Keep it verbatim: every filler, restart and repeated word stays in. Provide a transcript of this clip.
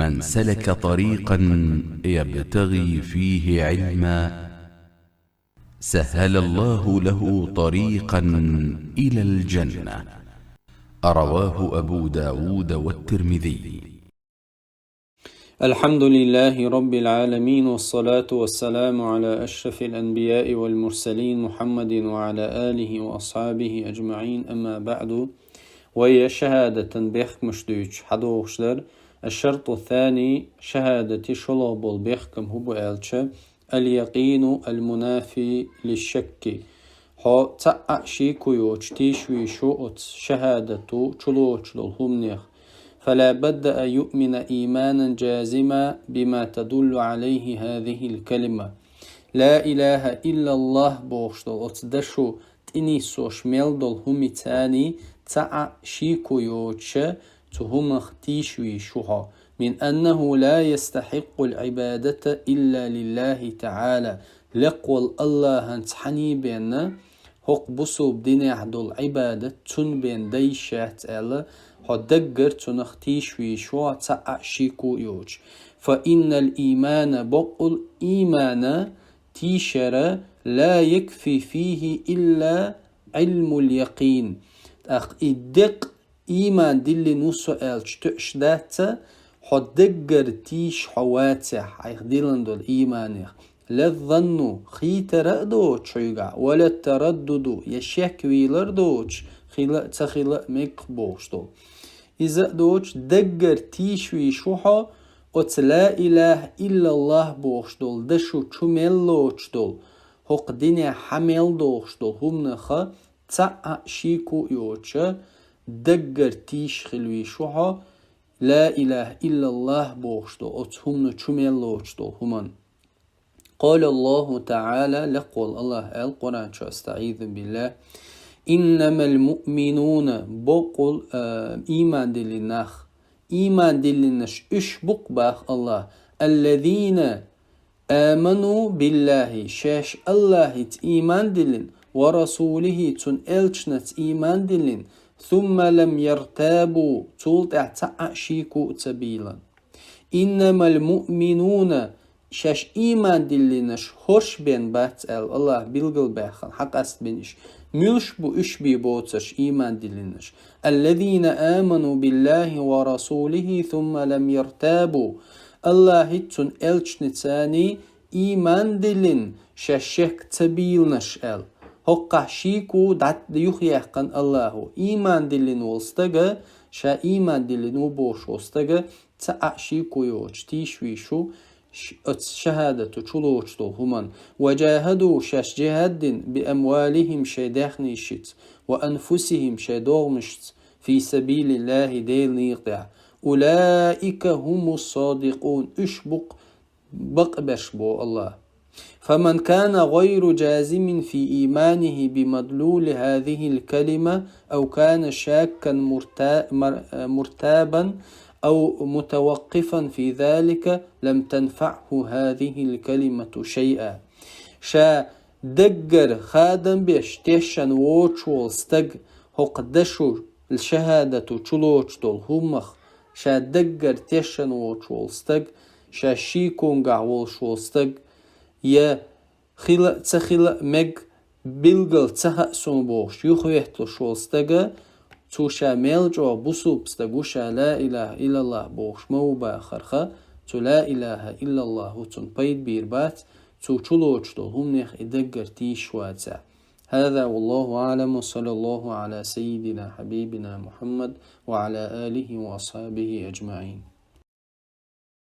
من سلك طريقا يبتغي فيه علما سهل الله له طريقا إلى الجنة. رواه أبو داود والترمذي. الحمد لله رب العالمين، والصلاة والسلام على أشرف الأنبياء والمرسلين محمد وعلى آله وأصحابه أجمعين، أما بعد. Вай шахӀадатан бехкамаш дуьйцуш хьадохуш дар, الشرط الثاني, шахӀадати шолгӀа болу бехкам хӀун бу аьлча, اليقين المنافي للشك. Хьо цхьа а шеко йоцуш тийша везаш ву оцу шахӀадато чулоцуш долу хӀуманех. فلا بد أن يؤمن إيمانا جازما بما تدل عليه هذه الكلمة. لا إله إلا الله бохуш долу оцу дашо тӀениссош мел долу хӀумаца цхьа а шеко йоцуша цу хӀуманах тийша везаш ву хьо. من أنه لا يستحق العبادة إلا لله تعالى. Лекха волу АллахӀан цхьаьна бен хӀокху бусулба динехь долу Ӏибадат цунна бен дайша яц аьлла, хьо даггара цунах тийша везаш ву хьо цхьа а шеко йоцуш. فإن الإيمان, бакъволу иймана тийшара, لا يكفي فيه إلا علم اليقين. ТӀаккха и декъ ийман диллина ву со аьлча тоьаш дац, хьо даггара тийша хьо вацахь, хьайх диллина долу ийманех. لا الظن, хийтар а доцуш хьоьгахь, ولا التردد, я шек вийлар а доцуш, хила а, ца хила а мегаш бохуш долу. Иза а доцуш, даггара тийша везаш ву хьо оцу لا إله إلا الله бохуш долу дашо чу мел лоцуш долу, хӀокху динехь хьан мел дохуш долу хӀуманах цхьа а шеко а йоцуша, даггара тийша хила везаш ву хьо لا إله إلا الله бохуш долу оцу хӀумано чу мел лоцуш долу хӀуманна. قال الله تعالى, лекха волу АллахӀа аьлла Къуръан чу, أستعيذ بالله: إنما المؤمنون, бакъволу, а, ийман диллина нах. Ийман диллинарш уьш бу-кх, боху АллахӀа, الذين آمنوا بالله, шаьш АллахӀаца ийман диллина, ورسوله, цуьнан элчанца ийман диллина, ثم لم يرتابوا, цул тӀаьхьа цхьа а шеко а ца бийлина. إنما المؤمنون, шаьш ийман диллинарш хӀорш бен бац аьлла, АллахӀа билгалбаьхна, хьакъастбина уьш. Муьлш бу уьш бен боцурш ийман диллинарш? الذين آمنوا بالله ورسوله ثم لم يرتابوا. АллахӀаца, цуьнан элчанца ийман диллина, шаьш шек ца бийлинарш аьлла. ХӀокхахь шеко дӀа юхаяьккхина АллахӀа. Ийман диллина волу стага, ша ийман диллина ву бохуш волу стага, цхьа а шеко йоцуш тийша везаш ву ш-, оцу шахӀадато чулоцуш долу хӀуманна. وجاهدوا, шаьш жихӀад дина, بأموالهم, шайн даьхнашца, وأنفسهم, шайн догӀмашца, في سبيل الله, Делан некъа тӀехь. أولئك هم الصادقون, уьш бу-кх бакъберш, боху АллахӀа. فمن كان غير جازم في إيمانه بمدلول هذه الكلمة أو كان شاكا مرتا-، مر-، مرتابا أو متوقفا في ذلك لم تنفعه هذه الكلمة شيئا. Ша даггара хадам беш тешна воцуш волу стаг хӀокху дашо, шахӀадато чулоцуш долу хӀуманах, ша даггара тешна воцуш волу стаг, ша шеконгахь волуш волу стаг, я хила а, ца хила а мега, билггал ца хаьа суна бохуш, юхаветталуш волу стага, цо ша мел чӀогӀа бусулба стаг ву, ша لا إله إلا الله бохуш ма ву бахарх, цу لا إله إلا الله цунна пайда бийр бац, цо чулоцуш долу хӀуманех и даггара тийша вацахь. هذا والله أعلم، وصلى الله على سيدنا حبيبنا محمد وعلى آله وأصحابه أجمعين.